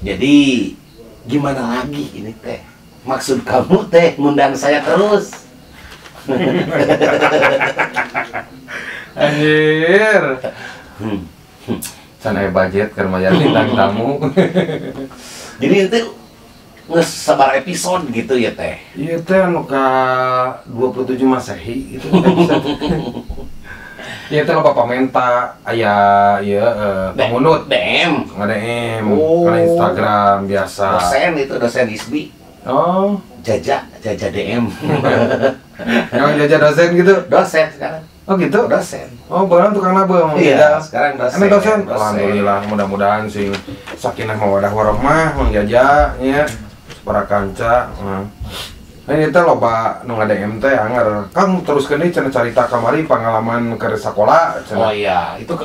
Jadi gimana lagi ini teh? Maksud kamu teh ngundang saya terus? Anjir. Can aya budget keur mayar bintang tamu. Jadi itu geus sabar episode gitu ya teh. Iya teh anu ka 27 Masehi gitu episode. Iya teh loba pamenta aya ieu pangunut DM, nge-DM Oh. kana Instagram biasa. Dosen itu dosen ISBI. Oh, Jaja, Jaja DM. yang jaja dosen gitu. Dosen sekarang. Oh gitu. Dosen. Oh, barang tukang nabung mau Iya, jaja. sekarang dosen. Ane dosen. Dosen. Alhamdulillah, mudah-mudahan sing sakinah mawadah warahmah Mang Jaja nya para kanca. Nah. Ini teh loba nu nga-DM teh anger. Kang teruskeun deui cenah carita kamari pengalaman keur sakola Oh cenah. iya, itu ke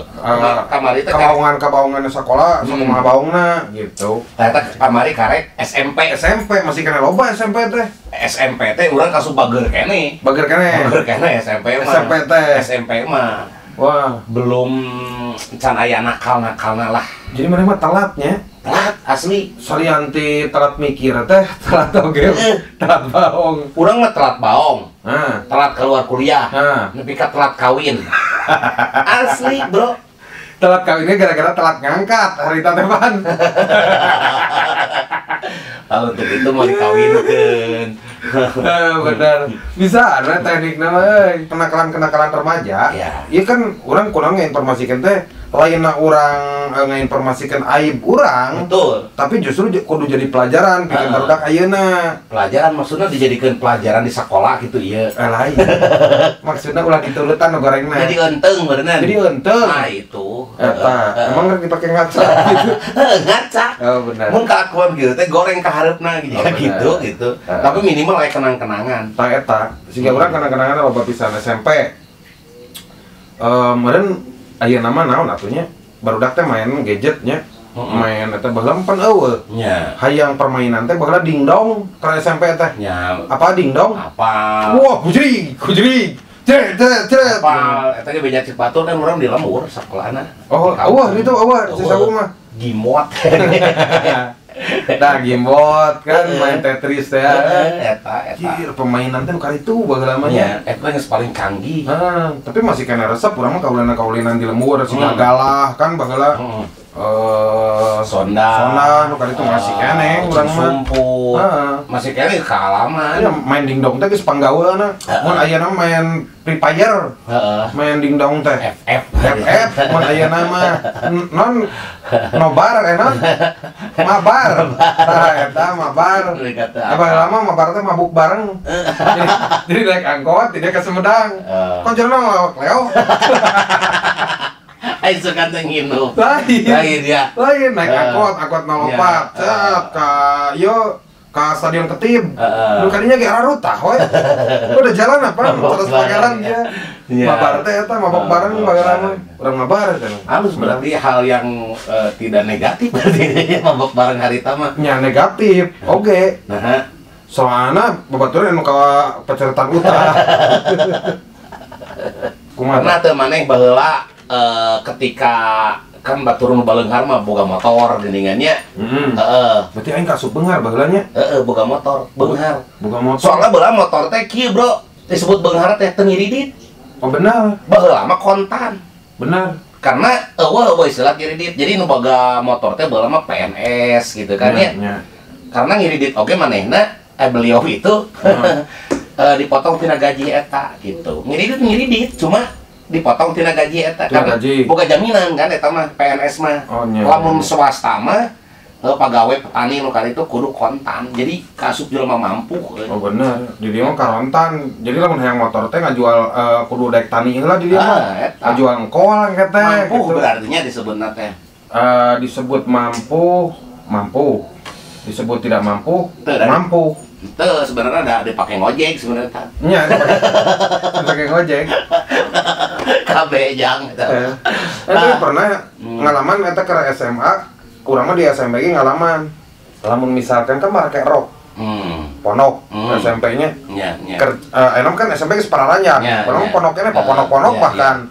kamari teh Kabaongan-kabaongan sakola, sakumaha baongna gitu. Ternyata kamari karek SMP. SMP masih kena loba SMP teh. SMP teh urang kasup bager keneh. Bager keneh. Bager keneh SMP mah. SMP teh. SMP mah Wah, belum can aya nakal-nakalna lah. jadi mana mah telatnya. Telat asli. Salianti telat mikir teh, telat oge, telat baong. Urang mah telat baong, Nah, telat keluar kuliah, nah. nepi ka telat kawin. Asli, Bro. Telat kawinnya gara-gara telat ngangkat harita teh pan. Kalau untuk itu mau dikawinkeun. Benar. Bisa ada teknik nama euy, kenakalan-kenakalan remaja. Iya. Iya kan urang kurang ngeinformasikeun teh lainna urang ngeinformasikeun aib urang. Betul. Tapi justru kudu jadi pelajaran pikeun barudak ayeuna. Pelajaran maksudnya dijadikan pelajaran di sekolah gitu iya. Lain. Maksudnya ulah diturutan nu gorengna. Jadi enteng beneran. Jadi enteng. Nah itu. Eta, emang rek dipake ngaca gitu. Ngaca. Oh benar. Mun kelakuan gitu teh goreng ka hareupna gitu Oh, bener. gitu gitu. Tapi minimal aya kenang-kenangan. Tah eta, sehingga urang kenang-kenangan loba pisan SMP. Meureun ayeuna mah naon atuh nya? Barudak teh main gadget nya. Main eta baheula mah pan eueuh. Nya. Hayang permainan teh baheula dingdong ka SMP teh. Nya. Apa dingdong? Apa? Wah, kujrig, kujrig. Cret, cret, cret. Apa? Eta ge beja cek batur kan urang di lembur sakolana. Oh, eueuh gitu eueuh si saku mah. Gimot. Nah, gimbot kan main Tetris teh. Eta eta. Jir, permainan teh nu karitu baheula mah nya. Nya, eta geus paling canggih. Ah, tapi masih kena resep urang mah kaulinan-kaulinan di lembur si galah kan baheula. Sonda. Sonda nu karitu masih keneh urang mah. Sumput. Heeh. Masih keneh kaalaman. Iya, main dingdong teh geus panggaweuna. Mun ayeuna main Free Fire. Heeh. Main dingdong teh. FF. FF mun ayeuna mah non nobar non mabar. Tah eta mabar. Apa lama mabar teh mabuk bareng. Jadi naik angkot tidak ke Sumedang. Koncerna ngelawak Leo. Ayo suka teh nginum. Lain. Lain ya. Lain naik angkot, angkot 04. Cet ka yo ka Stadion Ketib. Nu kadinya ge ararutah we. Udah jalan apa terus pangeran dia. Mabar teh eta mabok bareng bageran mah. Urang mabar teh. Halus berarti hal yang tidak negatif berarti mabok bareng harita mah. Nya negatif. Oke. Nah, soalna babaturan anu ka pacaretan utah. Kumaha? Karena teu maneh baheula ketika kan batur nu baleunghar mah boga motor geuningannya. Heeh. Berarti aing kasup beunghar baheula nya? Heeh, boga motor, beunghar. Boga motor. Soalnya baheula motor teh kieu, Bro. Disebut beunghar teh teu ngiridit. Oh benar. Baheula mah kontan. Benar. Karena eueuh eueuh istilah ngiridit. Jadi nu boga motor teh baheula mah PNS gitu kan ya. Karena ngiridit oge manehna beliau itu dipotong tina gaji eta gitu. Ngiridit cuma dipotong tina gaji eta karena boga jaminan kan eta mah PNS mah. Oh, lamun swasta mah pagawe petani nu kali itu kudu kontan. Jadi kasup jelema mampu. Oh bener, di dieu mah karontan. Jadi lamun hayang motor teh ngajual kudu daek tani heula di dieu mah. Ngajual engkol engke teh. Mampu gitu. Berartinya disebutna teh. Disebut mampu, mampu. Disebut tidak mampu, mampu. Itu sebenarnya ada dipakai ngojek sebenarnya. Iya, dipakai ngojek. KB jang eta. Tapi pernah ngalaman eta ke SMA, kurang mah di SMP ge ngalaman. Lamun misalkan kan make rok. Ponok SMP-nya. Iya, iya. Enak kan SMP geus pararanjang. Ponok ponoknya ponok-ponok bahkan.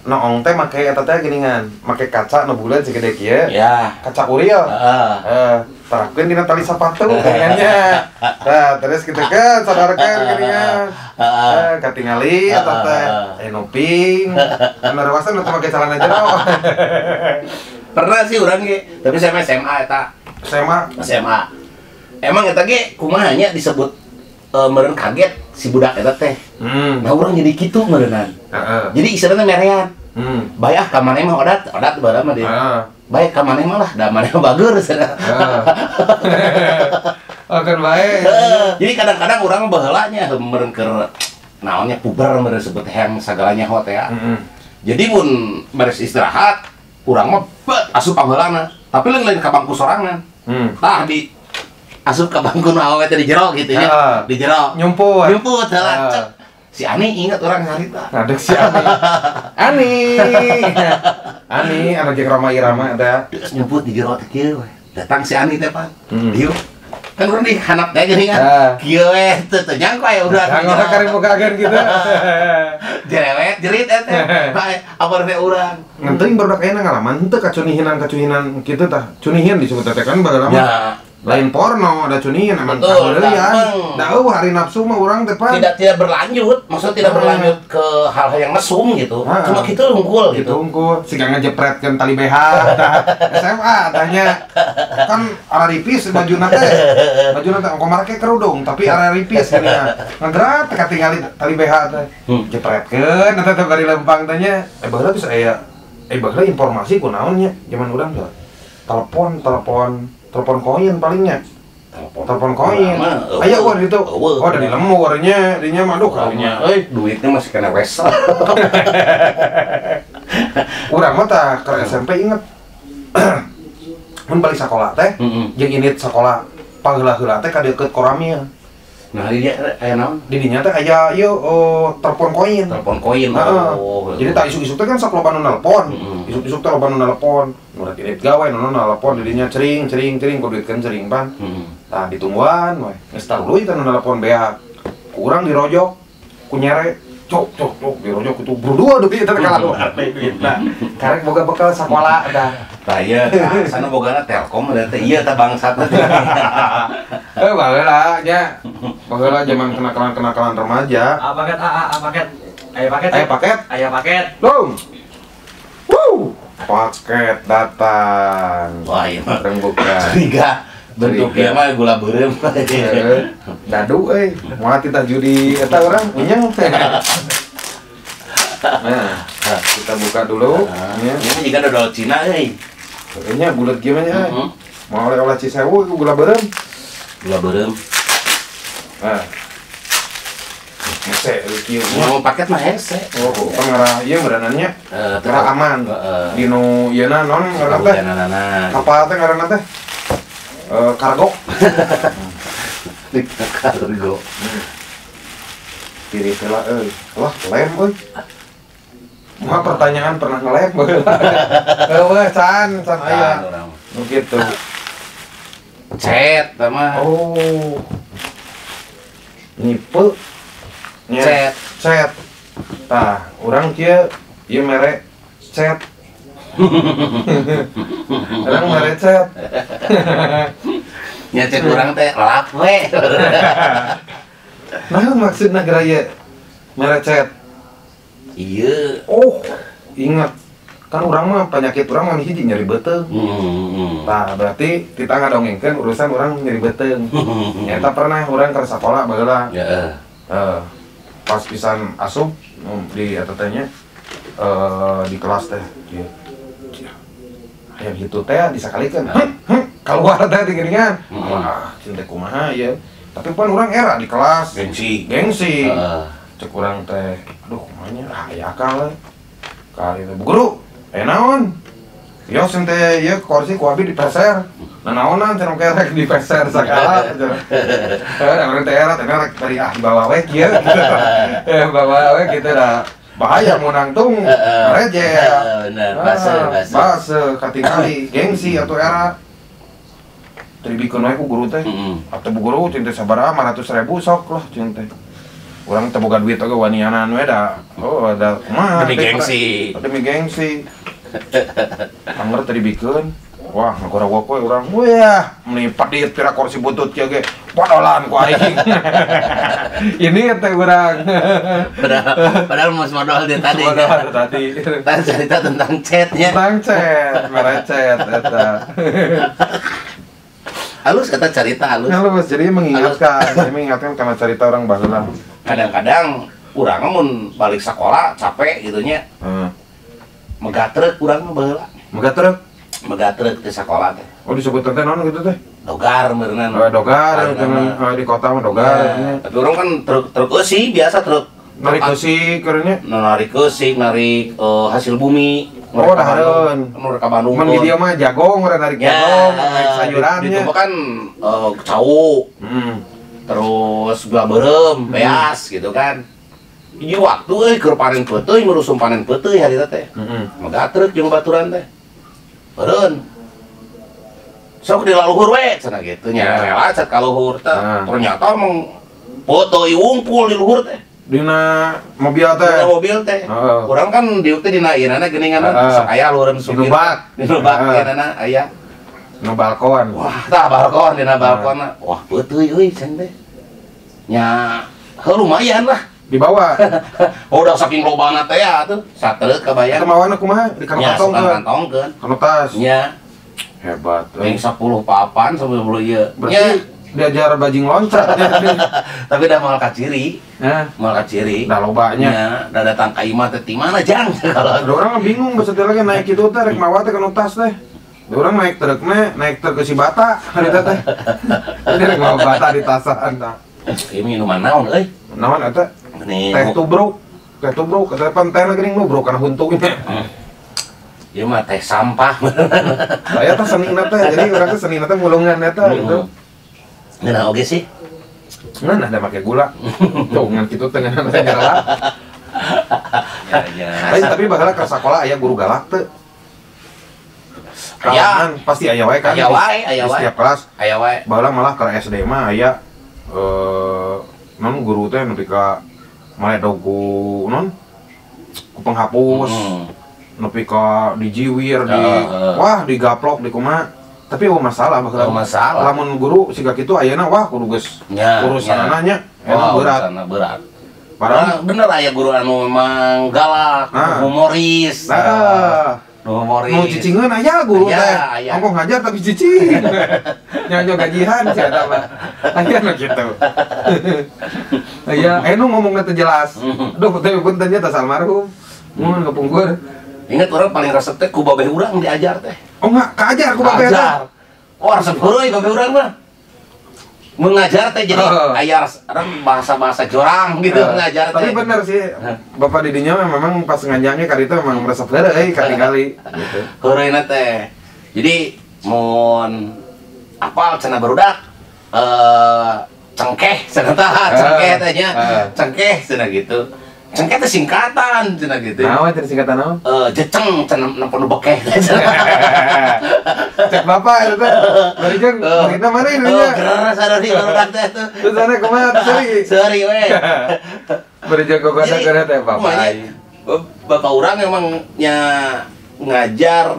Noong teh make eta teh geuningan, make kaca nu buleut segede kieu. Ya. Kaca uril. Heeh. Terapkeun dina tali sepatu geuningannya. Nah, terus kitu kan sadarkeun geuningan. Heeh. Katingali eta teh aya nu pink. Anu rewasan nu teu make celana jero. Pernah sih urang ge, tapi saya mah SMA eta. SMA. SMA. Emang eta ge kumaha nya disebut meureun kaget si budak eta teh. Nah, urang jadi kitu meureunnan. Heeh. Jadi istilahna merean. Bae ah ka maneh mah odat, odat baheula mah dia. Heeh. Bae ka maneh mah lah, da maneh mah bager cenah. Heeh. Oke bae. Jadi kadang-kadang urang baheula nya meureun keur naonnya puber meureun sebut hayang sagalanya ho teh ya. Jadi mun beres istirahat, urang mah bet asup pangheulana. Tapi lain ka bangku sorangan. Tah di asup ka bangku nu awewe teh di jero gitu nya. Di jero. Nyumput. Nyumput heula. Cek. Si Ani ingat orang harita. Ngadeg si Ani. Ani. Ani anu jeung Roma Irama eta. Terus nyumput di jero teh kieu we. Datang si Ani teh pan. Dieu. Kan urang di handap teh geuning kan. Kieu we teu teu nyangka aya urang. Nyangka kari muka agen gitu. Jerewet jerit eta. Bae apa teh urang. Ngenteuing barudak ayeuna ngalaman henteu kacunihinan-kacunihinan kitu tah. Cunihin disebut teh kan baheula mah. Ya. Lain porno, ada cunihin emang betul, kaheuleuan. Da eueuh hari nafsu mah urang teh pan. Tidak tidak berlanjut, maksudnya tidak berlanjut ke hal-hal yang mesum gitu. Cuma gitu unggul gitu. Gitu. Unggul, siga ngejepretkeun tali BH tah. SMA tanya. Kan araripis bajuna teh. Bajuna teh ongko make kerudung tapi araripis geuningan. Ngedrat teh katingali tali BH teh. Jepretkeun eta teh bari lempang teh nya. Baheula geus aya baheula informasi kunaon nya zaman urang teh. Telepon koin palingnya. Telepon koin. Aya eueuh ditu. Oh, da di lemurnya, dinya mah aduh karunya euy. Duitnya masih kena wesel. Urang mah tah keur SMP inget. Mun balik sakola teh, jeung indit sakola paheula-heula teh ka deukeut koramil. Nah, di dia aya naon? Di dinya teh aya ieu telepon koin. Telepon koin. Oh. Jadi tah isuk-isuk teh kan sok loba nu nelpon. Isuk-isuk teh loba nu nelpon. Nu rek indit gawe nu nelpon di dinya cering cering cering ku duitkeun cering pan. Tah ditungguan we. Geus taruluy teh nu nelpon beak. Ku urang dirojok, ku nyere. Cok cok cok dirojok itu berdua duit eta teh kalah duitna. Karek boga bekal sakola tah. Tah ieu tah sana bogana Telkom da teh ieu tah bangsat teh. Baheula nya. Baheula zaman kenakalan-kenakalan remaja. A paket A A paket. Aya paket. Aya paket. Aya paket. Dong. Wuh, paket datang. Wah, ieu mah rembukan. Curiga. Bentuknya mah gula beureum. Dadu euy, moal titah judi eta urang unyeng. Nah, kita buka dulu. Ini juga dodol Cina euy. Kayaknya bulat gimana ya? Mau oleh-oleh Cisewu itu gula beureum. Gula beureum. Nah. Hese kieu. Mau paket mah hese. Oh, kan ngarah ieu meureunan ngarah aman. Di nu ieuna non ngaranna teh. Kapal teh ngaranna teh. Kargo. Kargo. Pilih heula euy. Wah, lem euy. Mah pertanyaan pernah ngelem baheula. Heueuh can aya. Nu kitu. Cet mah. Oh. Nipe. Cet. Cet. Tah, urang kieu ieu mere cet. Urang mere cet. Nya cek urang teh lap we. Nah, maksudna geura ieu mere cet. Iya. Oh, ingat. Kan urang mah penyakit urang mah hiji nyeri beuteung. Tah, berarti kita ngadongengkeun urusan urang nyeri beuteung. Nyata pernah urang keur sakola baheula. Heeh. Pas pisan asup di eta teh nya di kelas teh ieu. Aya gitu teh disakalikeun. Keluar teh di geuningan. Wah, cinta kumaha ieu. Tapi pan urang era di kelas. Gengsi. Gengsi. Cek urang teh, aduh kumaha nya, ah aya akal we. Kali teh, Bu Guru, aya naon? Yo sing teh ieu kursi ku abi dipeser. Nanaonan cenah kerek dipeser sakala. Urang teh era teh rek bari ah dibawa we kieu. Bawa we kitu da. Bahaya mau nangtung, rejel. Bener, base. Base katingali gengsi atuh era. Tribikeun we ku guru teh. Atuh bu guru cing teh sabaraha 500.000 sok lah cing teh. Urang teu boga duit oge wanianan we da. Oh, ada kumaha. Demi gengsi. Demi gengsi. Angger teu dibikeun. Wah, ngagorowok we urang. Wah, meni pedit pira kursi butut kieu ge. Podolan ku aing. Ini teh urang. Padahal mau modal dia tadi. Modal tadi. Tadi cerita tentang chatnya. Tentang chat, merecet eta. Halus kata cerita halus. Halus, jadi mengingatkan, jadi mengingatkan karena cerita orang baheula. Kadang-kadang urang mun balik sekolah capek gitu nya. Heeh. Megat truk urang mah baheula. Megat truk? Megat truk di sekolah teh. Oh, disebut teh naon gitu teh? Dogar meureunna. Oh, dogar di kota mah dogar. Ya, tapi urang kan truk eusi biasa truk. Narik eusi keurnya? Narik eusi, narik hasil bumi. Oh, dahareun. Mun ka Bandung. Mun di dieu mah jagong, urang narik jagong, narik sayurannya. Di ditu mah kan cau. Terus gula beureum, beas gitu kan. Hiji waktu euy keur panen peuteuy, merusum panen peuteuy harita teh. Megat truk jeung baturan teh. Beureun. Sok di laluhur we cenah kitu nya rela cat ka luhur teh. Ternyata emang peuteuy wungkul di luhur teh. Dina mobil teh. Dina mobil teh. Urang kan diuk teh dina ieunana geuningan sok aya luhureun supir. Di lubak ieunana aya. Nu balkon. Wah, tah balkon dina balkonna. Wah, peuteuy euy cenah teh. Nya heuh lumayan lah. Dibawa. Oh, udah saking lobana teh ya tuh. Satreuk kabayang. Eta mawana kumaha? Di kantongkeun. Kantongkeun. Kana tas. Nya. Hebat. Yang 10 papan 10 ieu. Berarti diajar bajing loncat. Tapi dah moal kaciri. Nah, moal kaciri. Dah lobanya. Nya, dah datang ka imah teh ti mana jang? Kalau orang bingung basa teh lagi naik kitu teh rek mawa teh kana tas teh. Orang naik truknya, naik truk ke si bata harita teh. Jadi rek mawa bata di tasan tah. Ieu minuman naon euy? Naon eta? Teh tubruk. Teh tubruk, eta pan teh geuning nubruk kana huntu nya. Ieu mah teh sampah. Saya teh senina teh, jadi urang teh senina teh mulungan eta gitu. Ngeunah oge sih. Ngeunah da make gula. Tuh ngan kitu teh ngeunah teh nyerela. Tapi baheula ka sakola aya guru galak teu. Aya, pasti aya wae kan. Aya wae, aya wae. Setiap kelas. Aya wae. Baheula malah ka SD mah aya non guru teh nepi ka maledog ku non ku penghapus. Nepi ka dijiwir di wah digaplok di kumaha. Tapi eueuh masalah baheula. Masalah. Lamun guru siga kitu ayeuna wah kudu geus urusanana nya enak berat. Urusanna berat. Padahal bener aya guru anu memang galak, humoris. Nah, humoris. Nu cicingeun aya guru teh. Ongkoh ngajar tapi cicing. Nyanyo gajihan sia eta mah. Aya nu kitu. Aya anu ngomongna teu jelas. Aduh teh punten nya tas almarhum. Mun kapungkur. Ingat orang paling resep teh ku babeh urang diajar teh. Oh enggak, kajar ku babeh teh. Oh resep heureuy babeh urang mah. Mengajar teh jadi aya orang bahasa-bahasa jorang gitu ngajar teh. Tapi bener sih, bapak didinya memang pas ngajarnya kali itu memang resep heureuy kali-kali gitu. Heureuyna teh. Jadi mun apal cenah barudak cengkeh cenah tah, cengkeh teh nya. Cengkeh cenah gitu. Cengkeh teh singkatan cenah gitu. Naon teh singkatan naon? Jeceng cenah nempo nu bekeh teh. Cek bapak itu teh. Bari jeung muridna mana ini nya? Gerer sadari barudak teh tuh. Terus sana kumaha teh seuri? Seuri we. Bari jeung gogoda geura teh bapak. Bapak urang emang nya ngajar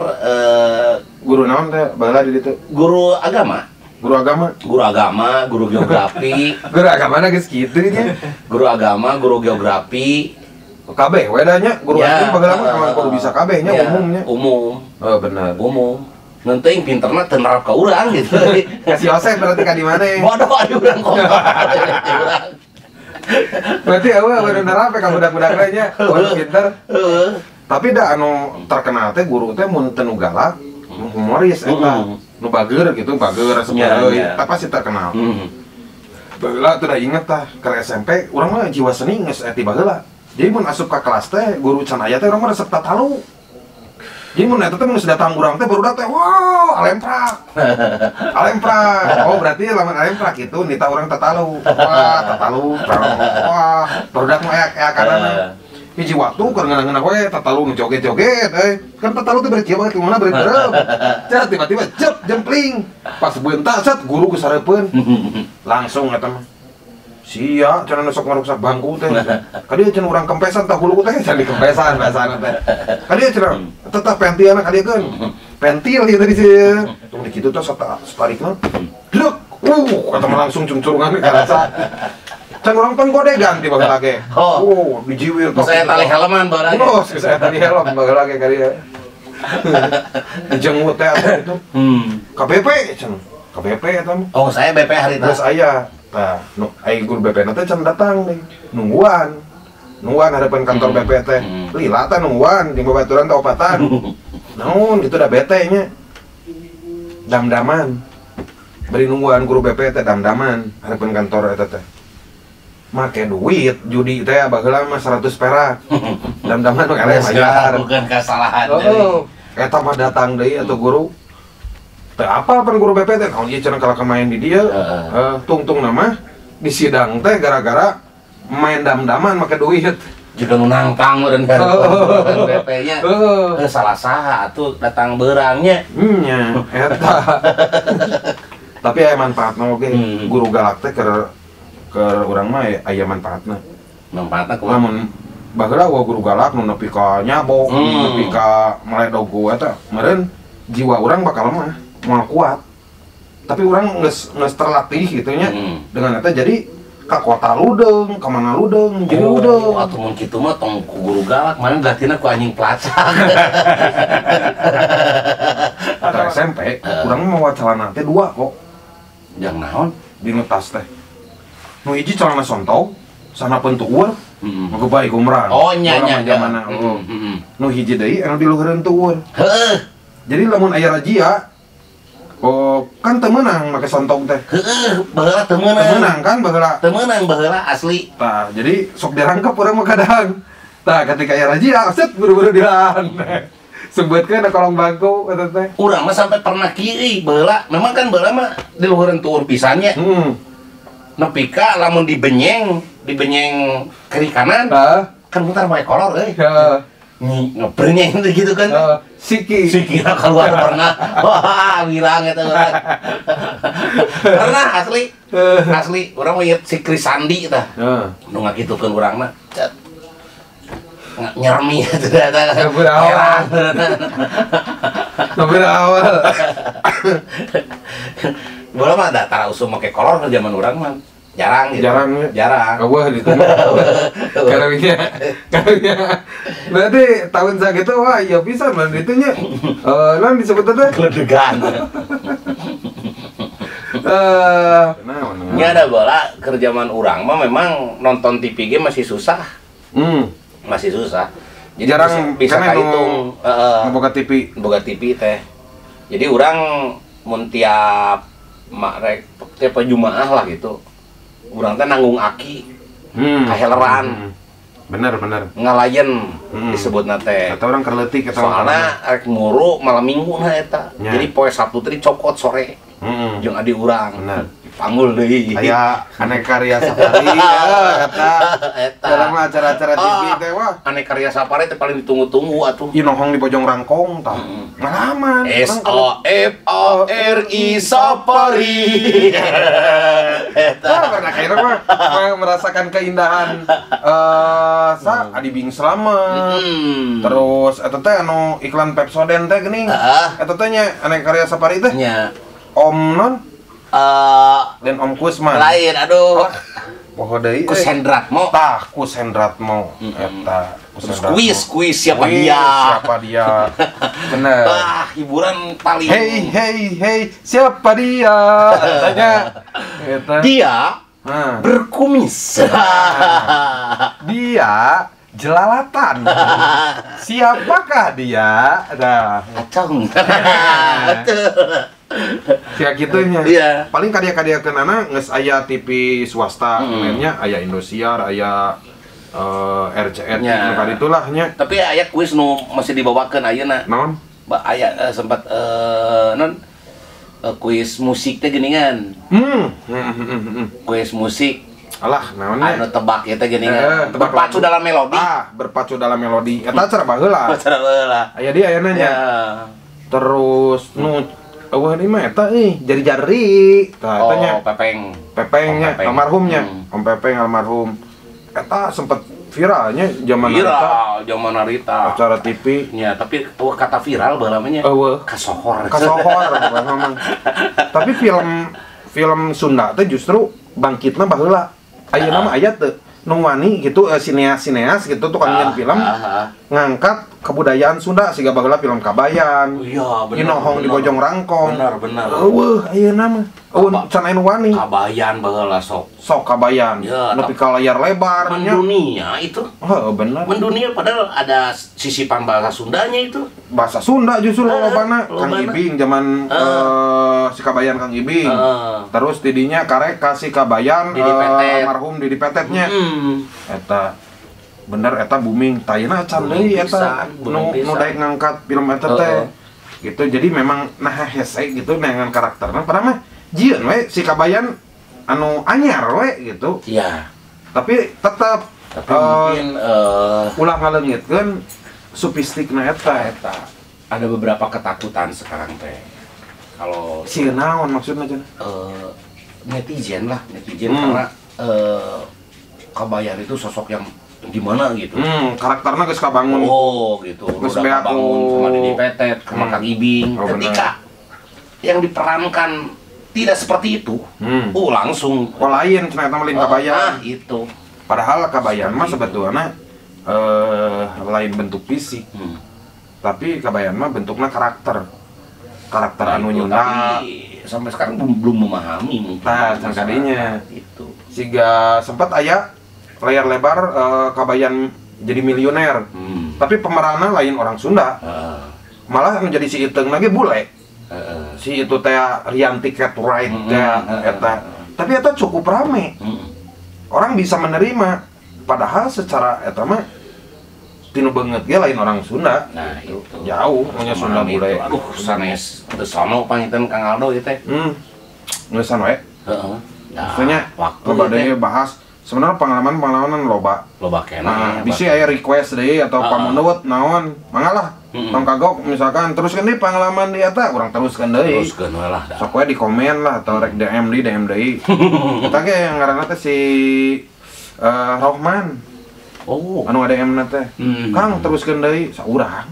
guru naon teh baheula di ditu? Guru agama. Guru agama? Guru agama, guru geografi. Guru agama na geus kitu nya. Guru agama, guru geografi. Kabeh we da nya, guru ya, asli baheula mah emang kudu bisa kabeh nya ya, umumnya. Umum. Oh benar. Umum. Nenting pinterna teu nerap ka urang gitu. Kasih Yosef berarti ka di mana? Bodoh ari urang kotor. Urang. Berarti eueuh bener nerap ka budak-budakna nya, waduh pinter. Heeh. Tapi da anu terkenal teh guru teh mun teu nu galak, humoris eta. Nu bager gitu, bager resep heureuy, eta pasti terkenal. Baheula teu da inget tah, keur SMP urang mah jiwa seni geus eti baheula. Jadi mun asup ka kelas teh guru can aya teh urang mah resep tatalu. Jadi mun eta teh mun geus datang urang teh barudak teh wow, alemprak. Alemprak. Oh, berarti lamun alemprak itu nita urang tatalu. Wah, tatalu. Wah, barudak mah aya-eakanana. Hiji waktu keur ngeunah-ngeunah we tatalu nu joget-joget euy. Kan tatalu teh bari kieu banget kumaha bari berem. Cat tiba-tiba cep jempling. Pas beunta set guru geus sareupeun. Langsung eta mah. Sia cenah nu sok ngaruksak bangku teh. Ka dieu cenah urang kempesan tah hulu teh cenah dikempesan bahasana teh. Ka dieu cenah tetah pentiana ka dieu keun. Pentil ieu tadi sih. Tong di kitu teh satarikna. Glek. Kata mah langsung cungcurungan karasa. Can urang pan godegan ti baheula ge. Oh, dijiwir tok. Saya tali helman baheula ge. Oh, saya tali helm baheula ge ka dieu. Dijenggut teh atuh itu. KBP cenah. KBP eta mah. Oh, saya BP hari itu. Geus aya. Tah, nu ai guru BP na teh can datang deui. Nungguan. Nungguan hadapan kantor BP teh. Lila teh nungguan jeung babaturan teh opatan. Naon gitu da bete nya. Damdaman. Bari nungguan guru BP teh damdaman hadapan kantor eta teh. Make duit judi teh baheula mah 100 perak. Damdaman nu eleh bayar. Bukan kesalahan deui. Eta mah datang deui atuh guru. Teu apal pan guru BP teh naon ieu cenah kalaka main di dieu. Tungtung nama di sidang teh gara-gara main damdaman make duit. Juga nu nangtang meureun BP nya. Salah saha atuh datang beurangnya. Nya eta. Tapi aya manfaatna oge. Guru galak teh keur urang mah aya manfaatna. Manfaatna kumaha? Lamun baheula guru galak nu nepi ka nyabok, nepi ka meledog eta meureun jiwa urang bakal lemah, moal kuat. Tapi urang geus terlatih gitu nya. Dengan eta jadi ka kota ludeung, ka mana ludeung, jadi ludeung. Atuh mun kitu mah tong ku guru galak, mana dilatihna ku anjing pelacak. Atau SMP, urang mah mawa celana teh dua kok. Jang naon? Dinu tas teh. Nu hiji celana sontog, sanapeun tueur, ngegebay gumrang. Oh nya nya jamana. Nu hiji deui anu diluhureun tueur. Heeh. Jadi lamun aya razia, oh kan teu meunang make sontog teh. Heeh, baheula teu meunang. Teu meunang kan baheula. Teu meunang baheula asli. Tah, jadi sok dirangkep urang mah kadang. Tah, ketika aya razia, set buru-buru dilahan. Sebutkeun kolong bangku eta teh. Urang mah sampai pernah kieu baheula. Memang kan baheula mah diluhureun tueur pisan nya. Nepi ka lamun dibenyeng kiri kanan. Kan mutar make kolor euy. Heeh. Ngebenyeng gitu kan. Siki keluar pernah. Wah, bilang eta urang. Pernah asli. Asli urang mah si Krisandi tah. Nu ngakitukeun urang mah. Nyermi eta eta. Berawal. Berawal. Bola mah da tara usum make kolor ke zaman urang mah. Jarang gitu. Jarang ya? Jarang. Wah, gitu. Karunya. Berarti tahun sakitu wah iya pisan man ditu nya. Naon disebut teh? Keledegan. Nya ada bola keur zaman urang mah memang nonton TV ge masih susah. Masih susah. Jadi jarang bisa kahitung boga TV. Boga TV teh. Jadi urang mun tiap mak tiap Jumaah lah gitu. Urang teh nanggung aki. Kaheleran. Bener. Ngalayen disebutna teh. Eta urang keur leutik eta. Soalna rek nguru malam Minggu na eta. Jadi poe Sabtu teh dicokot sore. Jeung adi urang. Bener. Panggul deui. Aya Aneka Karya Safari ya eta. Dalam acara-acara TV teh wah. Aneka Karya Safari teh paling ditunggu-tunggu atuh. Ieu nohong di Bojong Rangkong tah. Ngalaman. S A F A R I Safari. Eta. Pernah kira mah merasakan keindahan sa Adi Bing Slamet. Terus eta teh anu iklan Pepsodent teh geuning. Eta teh nya Aneka Karya Safari teh. Nya. Om non dan Om Kusman. Lain aduh. Poho deui. Kus Hendratmo. Tah, Kus Hendratmo eta. Terus kuis siapa dia? Siapa dia? Bener. Wah, hiburan paling. Hey hey hey, siapa dia? Tanya. Eta. Dia berkumis. Dia jelalatan. Siapakah dia? Nah. Acong. Betul. Sia kitunya. Iya. Paling kadia-kadia kenana geus aya TV swasta, nya aya Indosiar, aya RCTI, nu kaditulah nya. Tapi aya kuis nu masih dibawakeun ayeuna. Naon? Aya sempat non kuis musik teh geuningan. Kuis musik. Alah, naonnya? Anu tebak ieu teh geuningan. Berpacu dalam melodi. Ah, berpacu dalam melodi. Eta acara baheula. Acara baheula. Aya dia aya nanya. Terus nu Eueuh deui mah eta euy, jari-jari. Tah eta nya. Oh, Pepeng. Pepengnya, almarhumnya. Om Pepeng almarhum. Eta sempet viralnya zaman viral, zaman harita. Acara TV. Ya, tapi kata viral baheula mah nya. Eueuh. Kasohor. Kasohor memang. Tapi film Sunda teh justru bangkitna baheula. Ayeuna mah aya teu nu wani gitu sineas-sineas gitu tukang nyian film ngangkat kebudayaan Sunda siga baheula film Kabayan. Iya, bener. Inohong di Bojong Rangkong. Bener, bener. Eueuh ayeuna mah. Eueuh can aya nu wani. Kabayan baheula sok. Sok Kabayan. Ya, nepi ka layar lebar nya. Mendunia itu. Heeh, bener. Mendunia padahal ada sisipan bahasa Sundanya itu. Bahasa Sunda justru lobana Kang Ibing zaman si Kabayan Kang Ibing. Terus didinya karek kasih Kabayan almarhum Didi Petetnya. Eta bener eta booming tayana can deui eta nu daek ngangkat film eta teh. Gitu jadi memang nah hese gitu dengan karakterna padahal mah jieun we si Kabayan anu anyar we gitu. Iya. Tapi tetep tapi mungkin ulah ngaleungitkeun supistikna eta. Ada beberapa ketakutan sekarang teh. Kalau si naon maksudna cenah? Netizen lah, netizen karena Kabayan itu sosok yang gimana gitu. Karakternya geus kabangun. Oh, gitu. Geus udah kabangun sama Didi Petet, sama Kang Ibing. Oh, ketika yang diperankan tidak seperti itu, langsung oh lain cenah eta mah lain Kabayan. Ah, itu. Padahal Kabayan mah sebetulnya lain bentuk fisik. Tapi Kabayan mah bentuknya karakter. Karakter nah, anu nyunda. Tapi sampai sekarang belum memahami mungkin. Tah, kadinya. Itu. Siga sempat aya layar lebar Kabayan jadi milioner. Tapi pemerannya lain orang Sunda. Malah menjadi si Iteung lagi bule. Si itu teh Rianti Cartwright teh eta. Tapi eta cukup rame. Orang bisa menerima padahal secara eta mah tinu banget ge lain orang Sunda. Nah, itu. Jauh nya Sunda bule. Aduh, sanes teu sono panginten Kang Aldo ieu teh. Ngeusan we. Heeh. Nah, maksudnya waktu badai bahas sebenarnya pengalaman-pengalaman loba. Loba keneh. Nah, bisa aya request deui atau pamunut naon, mangga lah. Tong kagok misalkan teruskeun deui pengalaman di eta urang teruskeun deui. Teruskeun we lah. Sok we di komen lah atau rek DM deui, DM deui. Eta ge yang ngaranna teh si Rohman. Oh. Anu ada DM na teh. Kang teruskeun deui saurang.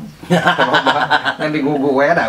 Ngan digugu we da.